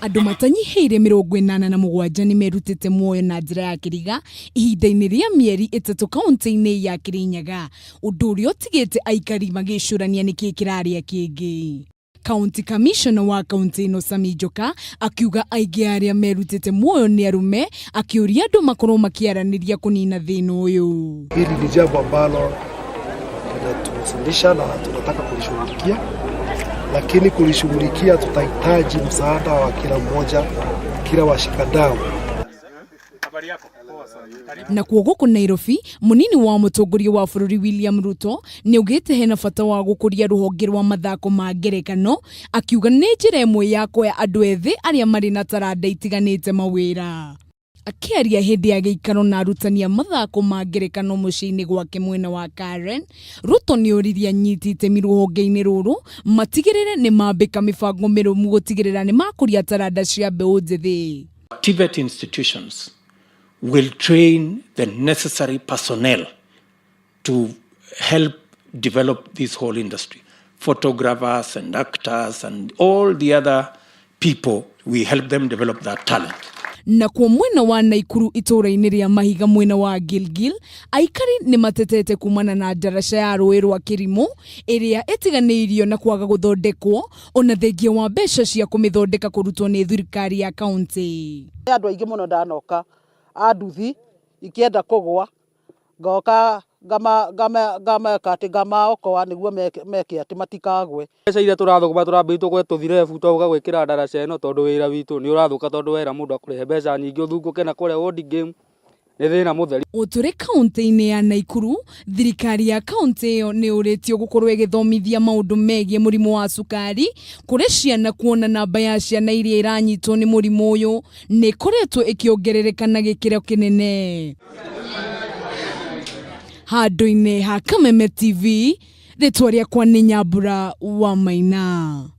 Andũ matanyihĩire 87 nĩ merutĩte muoyo na njĩra ya kĩriga ihinda-inĩ rĩa mĩeri ĩtatũ kaunti-inĩ ya Kirinyaga, ũndũ ũrĩa ũtigĩte aikari magĩcũrania nĩkĩ kĩrarĩa kĩngĩ. County Commissioner wa kaunti ĩno Sami Njoka akiuga aingĩ a arĩa merutĩte muoyo nĩ arũme, akĩũria andũ makorwo makĩaranĩria kũnina thĩna ũyũ. Hili ni jambo ambalo linatuhuzunisha na tunataka kulishughulikia, lakini kulishughulikia tutahitaji msaada wa kila mmoja, kila washikadau. Nakuo gũkũ Nairobi, mũnini wa mũtongoria wa bũrũri William Ruto nĩ augĩte hena bata wa gũkũria rũhonge rwa mathako ma ngerekano, akiuga nĩ njĩra ĩmwe ya kuoya andũ ethĩ arĩa marĩ na taranda itiganĩte mawĩra. Akĩaria hĩndĩ ya gĩikaro na arutani a mathako ma ngerekano mũciĩ-inĩ gwake mwena wa Karen, Ruto nĩ oririe anyiti itemi rũhonge-inĩ rũrũ matigĩrĩre nĩ mambĩka mĩbango mĩrũmu gũtigĩrĩra nĩ makũria taranda cia mbeũ njĩthĩ. TVET institutions will train the necessary personnel to help develop this whole industry. Photographers and actors and all the other people, we help them develop that talent. Nakuo mwena wa Naikuru itũũra-inĩ rĩa Mahiga mwena wa Gilgil, aikari nĩ matetete kumana na ndaraca ya rũĩ rwa Kĩrimũ ĩrĩa ĩtiganĩirio na kwaga gũthondekwo ona thengia wa mbeca cia kũmĩthondeka kũrutwo nĩ thirikari ya kaunti. Nĩ andũ aingĩ mũno ndanoka a nduthi ikĩenda kũgwa ngoka ngameka atĩ ngamaokoa nĩguo meke atĩ matikagwe. Mbeca iria tũrathũkũma tũrambĩrĩria tũgũre tũthirebu twa gwĩkĩra ndaraca ĩno tondũ wĩra witũ nĩ ũrathũka tondũ wera mũndũ akũrĩhe mbeca nyingĩ ũthungũke na kũrĩa ward game nĩ thĩna mũtheri. Ũtũrĩ kaunti-inĩ ya Naikuru, thirikari ya kaunti ĩyo nĩ yũrĩtio gũkorwo ĩgĩthomithia maũndũ megiĩ mũrimũ wa cukari kũrĩ ciana kuona namba ya ciana iria iranyitwo nĩ mũrimũ ũyũ nĩ ĩkoretwo ĩkĩongerereka na gĩkĩro kĩnene. Handũ-inĩ ha Kameme TV, rĩtwa rĩakwa nĩ Nyambura wa Maina.